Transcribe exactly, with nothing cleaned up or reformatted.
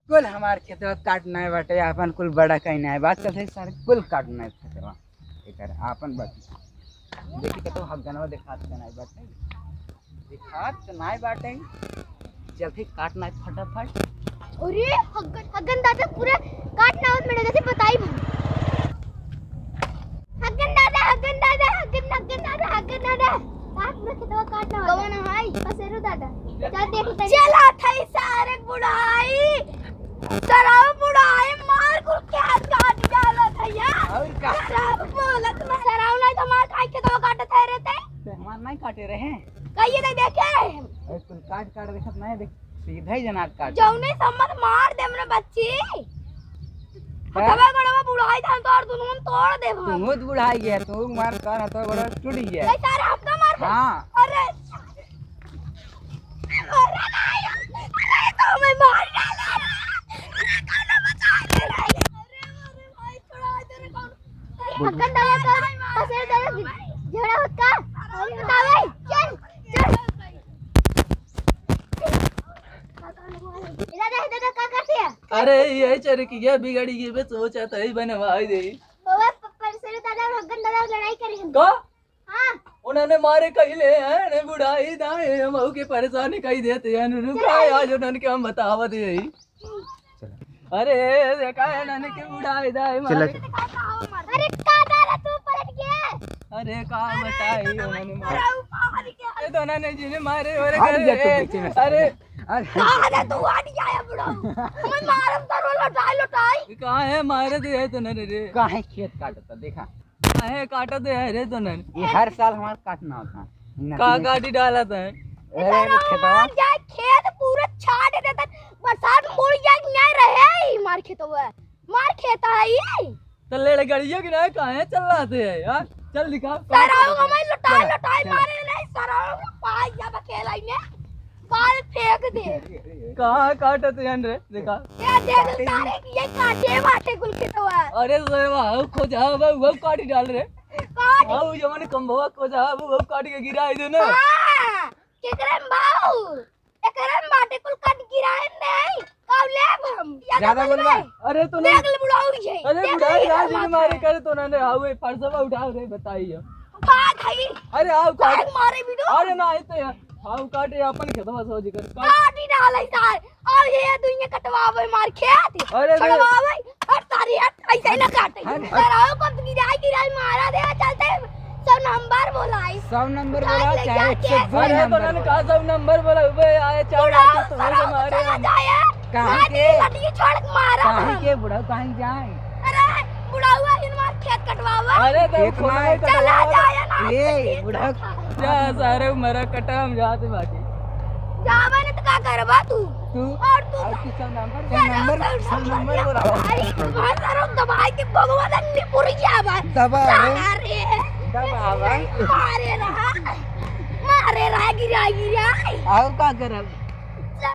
कुल हमार खेतवा काट नाय बाटे, आपन कुल बड़ा कहीं नाय बा, चलते सारे कुल काट नाय खेतवा। एकर आपन बाकी। देखी कतो हगनवा देखात के नाय बाटे। देखात के नाय बाटे। चलते काट नाय फटाफट। अरे हगन, हगन दादा पूरा काट नाय होत मेरे जैसे बताई हम। हगन दादा, हगन दादा, हगन, हगन दादा, हगन दादा। काट ना खेतवा काट ना। कवन हाई? पसेरू दादा। चल देख ले। चला थई सारे बुढ़ाई। सराव बुढ़ाई मार कुल के हाथ काट डाला थैया। और का? सराव बोलत में सराव नहीं तो मार खाई खेतवा काटत है रे ते। ते हमार नहीं काटे रहे। कहिए तो देखे रहे। अरे कुल काट काट देखत नहीं देख। सीधा ही जनात काट। जौने सम्मत मार देम रे बच्ची। हाँ? हथवा गोड़वा बुढ़ाई धान तोड़ दुनू हम तोड़ देब हम। तू तो बुढ़ाई गया, तू मार कर हथवा गोड़वा टूट गया। नहीं सारे हमका मार दे। हाँ। अरे। अरे नहीं, अरे तो हमें मार डाला रे। अरे कौनो बचा ले रे। अरे, अरे भाई, छोड़ा दे रे कौन। हगन दादा का पसेरू दादा झगड़ा होत का? अरे बतावे, चल, चल। ए दादा, ए दादा, का करते हैं? अरे, ये चरकिया बिगड़ी गई बे, सोचा था ही बनवाई दे। बाबा, प-, पसेरू दादा और हगन दादा लड़ाई करे हैं। का? हाँ। उन्होंने मारे कहले हैं, ने बुढ़ाई दाए, हम के परेशानी कही देते हैं, रुका चल। आज उन्होंने के हम बतावा दे ही। अरे, देखा है नानी के बुढ़ाई दाई चला, मारे। चला। अरे, का डाला तू पलट के? अरे, का बताई, उन्होंने मार-, अरे, ऊपर के। ए, तो उन्होंने जी ने मारे, अरे, हट जा तू ए, पीछे में से। अरे। अरे। अरे, तू हट जा, ये बुढ़ऊ। मैं मारम तो रो लौटाई, लौटाई। कहाँ है, मारे दे है तो ना रे। काहे खेत काटता, देखा। काहे काटत है रे तोनन? ये हर साल हमार काटना होता है। ना का तूने काटी डालत है? अरे, अरे, खेतवा। जाए खेत पूरा छाट देता, बरसात मुड़ जाए कि नहीं रहे ही मार खेतवा। मार खेत है ये। तो लेड़ गड़िया कि नहीं, काहे चल रहा थे यार? चल दिखा। सराऊ हमें लुटाई, चला, लुटाई चला। मारे नहीं, सराऊ पाई जब अकेला ही में। काल फेंक दे। कहाँ काटत हन रे? देखा। ये देख सारे, ये काटे बाटे कुल खेतवा। अरे सेवा, हऊ खोजा बा, वो काट डाल रे। काट। हऊ जवन कम भवा खोजा बा, वो काट के गिराई दे ना। हाँ, केकरे में बाऊ? एकरे में बाटे कुल काट गिराए नहीं। काऊ लेब हम? या ज्यादा तो बोलबा। बोलबे। अरे तो देख ना। ले बुढ़ाऊ ये। अरे देख बुढ़ाऊ ले यार, ये जिन मार मारे है। करे तो ना, ना, हऊ ये फरसवा उठाओ रे, बताइए। का खाई? अरे आओ, काहे काट। मारे बिडू? अरे ना, ये तो यार। हाँ, काटे अपन खेतवा से जिकर। काट। काट ही डाल है सार। और ये दुनिया कटवावे मार खेत। अरे रे। कटवावे। हट सारी हट, ऐसे ही ना काटे। हट, हट। सराव को गिराई गिराई मारा दे चलते। सौ नंबर बोलाई। सौ नंबर बोला, ले चाहे जाके एक सौ अरे तो नंबर नन बोला। का सौ नंबर बोला, उबे आए चार बुढ़ा आके तो सराव हमारे चला हम। जाए। कहाँ माटी के? लड़की छोड़ के मारा कहाँ हम। के बुढ़ा, कहाँ जाए? अरे, बुढ़ाऊ आहिन मार खेत कटवावा। अरे, तो खेत खोदवाई मार। चला कटवावा। जाए ना, ए, खेत बुढ़ा। कटवावा। जा, सारे मरा कटा, हम जाते बाकी। जावे न तो का करबा तू? तू? और तू और का? किस नंबर? सौ नंबर, सौ नंबर बोला। अरे, तुम्हारे सरो दबाई के भगवान ने पूरी जावा। दबा, अरे। अरे। दबा, भाई। मारे रहा। मारे रहा, गिरा, गिरा। और का करब?